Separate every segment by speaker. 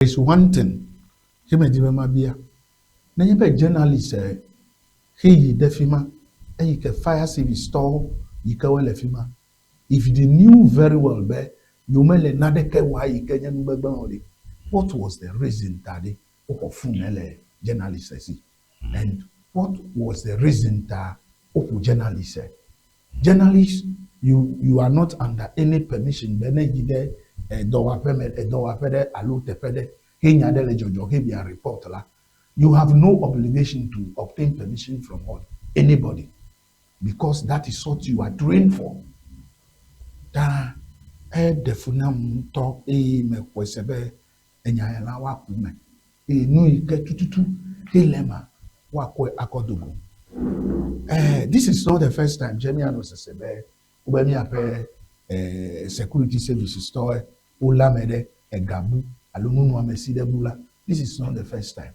Speaker 1: Is one thing ke medi be mabia. Nenye be journalist he yi ɖe fi ma eyi ke fire service tɔwo yi ke wole fi ma, if they knew very well be yewo mele naneke wɔa yi ke nye nugbegblẽ o ɖe, what was the reason ta ɖe woxɔ phone le journalist si? And what was the reason ta woƒo journalist? Journalist, you are not under any permission be ne yi ɖe edɔwɔƒe me, edɔwɔƒe ɖe alo teƒe ɖe he nya ɖe le dzɔdzɔ he bia report la, you have no obligation to obtain permission from what? Anybody. Because that is what you are trained for. Ta eɖe fu nam ŋutɔ eye mexɔe se be enya ya la woaku me. Eye nu yi ke tututu he le ema woakɔe akɔ do go. This is not the first time dze míanɔ sese be wobe míaƒe security services tɔwo wolé ame ɖe ega bu alo nunɔamesi ɖe bu la. This is not the first time.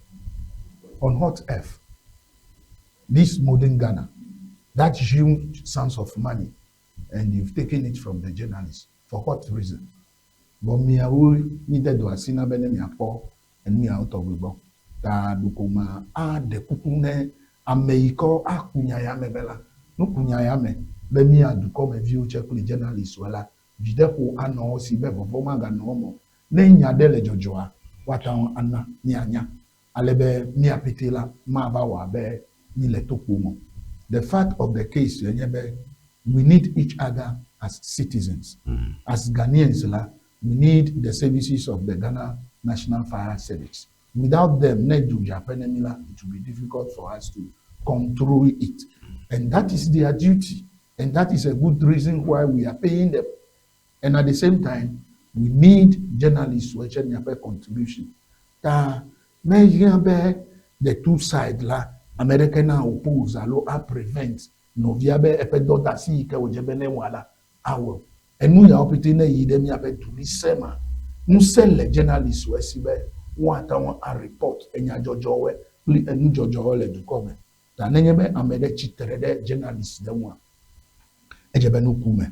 Speaker 1: On hot earth, this modern Ghana, that huge sums of money, and you've taken it from the journalists. For what reason? But miawo mi de do asi na be ne miakpɔ enu yawo tɔgbi gbɔ. Ta ɖeko ma aɖe kuku ne ame yi ke aku nya ya me be la, nuku nya ya me be mía dukɔmeviwo tse kple journalistwo la, viɖe ƒo anɔ wo si be vɔvɔ maganɔ wo me o. Ne nya ɖe le dzɔdzɔa, woate ŋu ana míanya ale be mía ƒete la mava wɔ abe mi le tokpo me. The fact of the case nye be we need each other as citizens. As Ghanaians la, we need the services of the Ghana National Fire Service. Without them, ne dzo dze aƒe ne mi la, it will be difficult for us to control it. And that is their duty. And that is a good reason why we are paying them. And at the same time, we need journalists to actually have a contribution. Ta mehiã be the two side la, ame ɖeke na oppose alo a prevent nɔvia be eƒe dɔdeasi yi ke wòdze be ne wɔ la awɔ. Enu yawo ƒete ne yi ɖe míaƒe du ma, ŋusẽ le journalistwo esi be woate ŋu a report enyadzɔdzɔwoe kple enudzɔdzɔwo le dukɔ me. Ta nenye be ame ɖe tsitre ɖe journalist ɖe ŋua, edze be nuku me.